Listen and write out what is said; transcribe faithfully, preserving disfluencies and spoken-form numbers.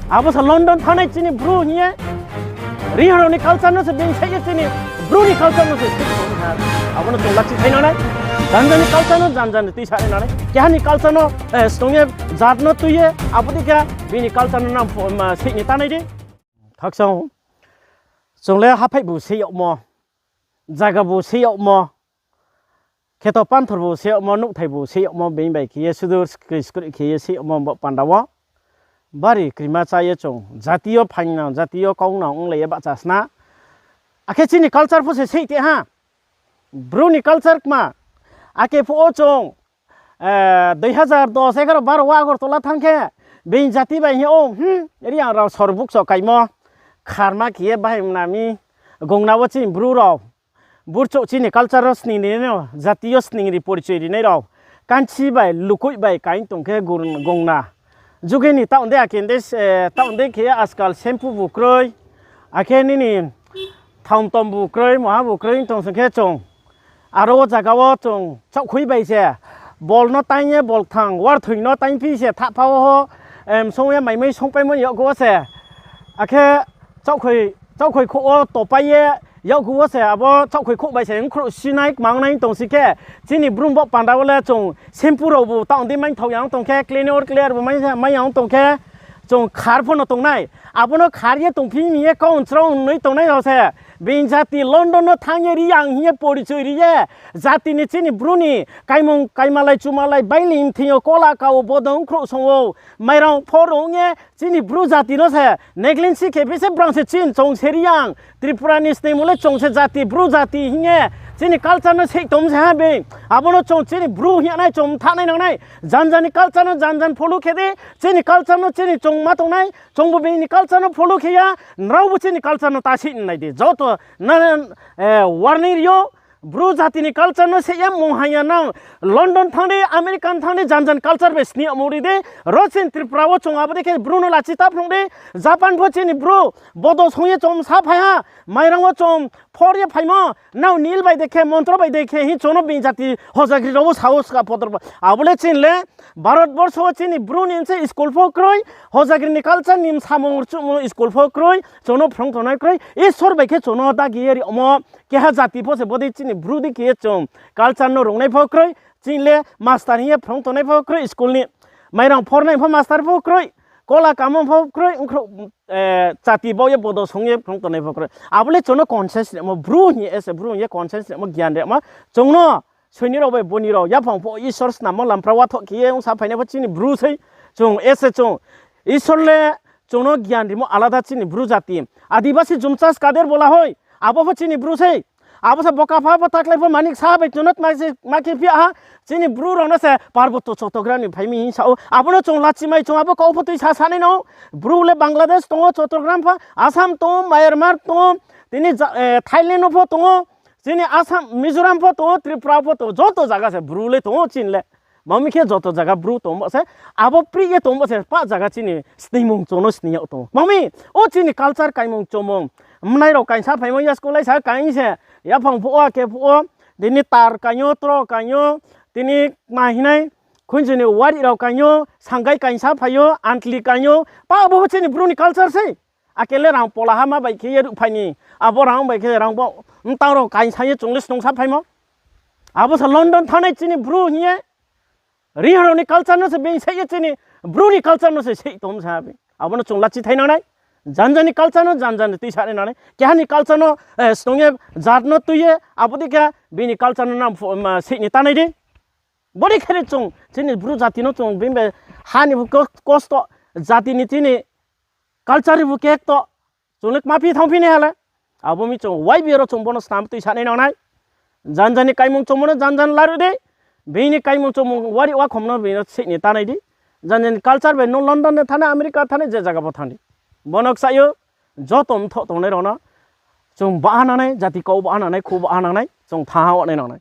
Abo sa London thanngnai chini Bru hing ye. Rihang rao ni culture no se being saih ye chini Bru ni culture no se saih tong ha. Abo no chung lachi thai nang nai. Janja ni culture no janja ni tuisa nai nang nai. Keha ni culture no, eh, snung ye, jat no tui ye, abo dei khe bini culture no nang pho-, ma, saih ni ta nai di. Thaksong, chung le haphaih bu saih yagmo, zaga bu saih yagmo, kheto panthor bu saih yagmo, nouhthai bu saih yagmo, being bai khe ye sudur skri skri khe ye saih yagmo bo panda wo. Bari krima chá ye chung jati yo phaingnang, jati yo kaungnang onglai ye bahcha sna. Akhe chini culture pho se saih te ha. Bru ni culture kma. Ake phuh wo chung, eh, dui hazar dos, egaro, baro wo Agartala thanng khe, being jati bai hing ye, o, hmm, Reang rao sor bukcho kaimo, kharma khe ye bahai mna mi, gongna wo chini Bru rao, burchouh chini culture wo sning rinai rao, jati yo sning ri porichoi rinai rao, kanchi bai, lukoih bai kaing tong khe gur-, gongna. Juge ni taoh de, ake de, eh, taoh de khe ajkal shampoo bu kroi, akhe nini thaum tom bu kroi, moha bu kroi tong sing khe chung. Aro wo zaga wo chung chaohkhoi bai se, bol no taing ye, bol kthang, warthoi no taingphi se, thahpha wo ho, em, song ye maimai songpaimo ni yakgu wo se. Akhe chaohkhoi, chaohkhoi khouh wo topai ye, yakgu wo se, abo chaohkhoi khouh bai se, nkhrouh sinai, kmangnai tong si khe, chini Bru bo panda wo le chung shampoo rao bu taoh di maingthao yang tong khe, cleaner, clear bu mai, mai yang tong khe, chung khar pho no tongnai. Abo no khar ye tongphi mi ye kau nchra ong noi tongnai rao se. Being jati London no thanng ye Reang hing ye porichoi ri ye. Jati ni chini Bru ni kaimung kaimalai chumalai baili mthing yo kola ka wo bodong khrouh song ou. Mairang phor ong ye chini Bru jati no se neglect si khe phi se brang se chin chung se Reang. Tripura ni sningmo le chung se jati, Bru jati hing ye. Chini culture no saih tong se ha being. Abo no chung chini Bru hing ye nai chung mthaoh nai nang nai. Janja ni culture no janja follow khe di. Chini culture no chini chung ma tongnai. Chungbu being ni culture no follow khe ya, nrao bu chini culture no ta saih nai di. Joto na, eh, warning ri ou, Bru jati ni culture no saih ya mung hang ya nang. London thanng di, American thanng di, janja ni culture bai sni yagmo ri di. Ro chini Tripura wo chung abo dei khe Bru no lachi ta phrung di. Japan pho chini Bru, bodo song ye chung sa phai ha. Mairang wo chung phor ye phaimo, nrao nil bai dei khe, montro bai dei khe, hing chung no being jati hojagri rao wo sao ska podor ba. Abo le chini le, Bharat borso wo chini Bru ni se school pho kroi, hojagri ni culture ni samung rchuhmo school pho kroi, chung no phrung tongnai kroi, Isor bai khe chung no dagi ye rimo, keha jati pho se bodei chini Bru dei khe ye chung culture no rungnai pho kroi, chini le master hing ye phrung tongnai pho kroi school ni, mairang phornai pho master pho kroi, kola kamo pho kroi, nkhrouh, eh, jati bau ye bodo song ye phrung tongnai pho kroi. Abo le chung no conscience rimo, Bru hing ye se, Bru hing ye conscience rimo, gyan rimo, chung no, soini rao bai boni rao, yaphang pho Isor snammo lampra wathoh khe ye ongsa phainai pho chini Bru sei, chung ese chung, Isor le chung no gyan rimo alada chini Bru jati. Adibasi Jumchas Kader Bola hoi, abo pho chini Bru sei. Abo se boka pha pho taklai pho manik sa bai chung no tma se ma khe phi ha, chini Bru rao no se Parbotto Chottogram ni phai mi hing sa ou. Abo no chung lachi mai chung abo kau pho tuisa sa nai no. Bru le Bangladesh tong ou, Chottogram pha, Assam tong ou, Myanmar tong ou, tini ja-, eh, Thailand no pho tong ou, chini Assam, Mizoram pho tong ou, Tripura pho tong ou, joto zaga se Bru le tong ou chini le. Mami khe joto zaga Bru tong bo se, abo pri ye tong bo se, pa zaga chini sningmung chung no sning yag tong ou. Mami, o chini culture kaimung chomung, mnai rao kaingsa phaimo ya school laisa kaing se, yaphang phuh wo, ake phuh wo, tini tar kaing ou, tro kaing ou, tini ma hinai, khunju ni wari rao kaing ou, sangai kaingsa phai ou, antli kaing ou, pa abo pho chini Bru ni culture sei. Ake le rang pola ha ma bai khe ye ruhphai ni, abo rang bai khe rang bo, mtang rao kaingsa ye chung le snungsa phaimo. Abo sa London thanngnai chini Bru hing ye, Reang rao ni culture no se being saih ye chini Bru ni culture no se saih tong sa bi. Abo no chung lachi thai nang nai. Janja ni culture no janja ni tuisa nai nang nai. Keha ni culture no, eh, snung ye jat no tui ye, abo dei khe bini culture no nang pho-, ma, saih ni ta nai di. Bodei khe ri chung, chini Bru jati no chung being bai ha ni bo ko-, kosto, jati ni chini culture bo kekto, chung le kma phi thanng phi nai ha le. Abo mi chung Y B A rao chung bo no snam tuisa nai nang nai. Janja ni kaimung chomung no janja ni laruh di. Bini kaimung chomung wari wakhom no bini saih ni ta nai di. Janja ni culture bai no London ni thanngnai, America thanngnai, je zaga pho thanng di. Bo no kchaih ou, joto mthoh tongnai rao no chung baha nang nai, jati kau baha nang nai, khu baha nang nai, chung thanng ha nai nang nai.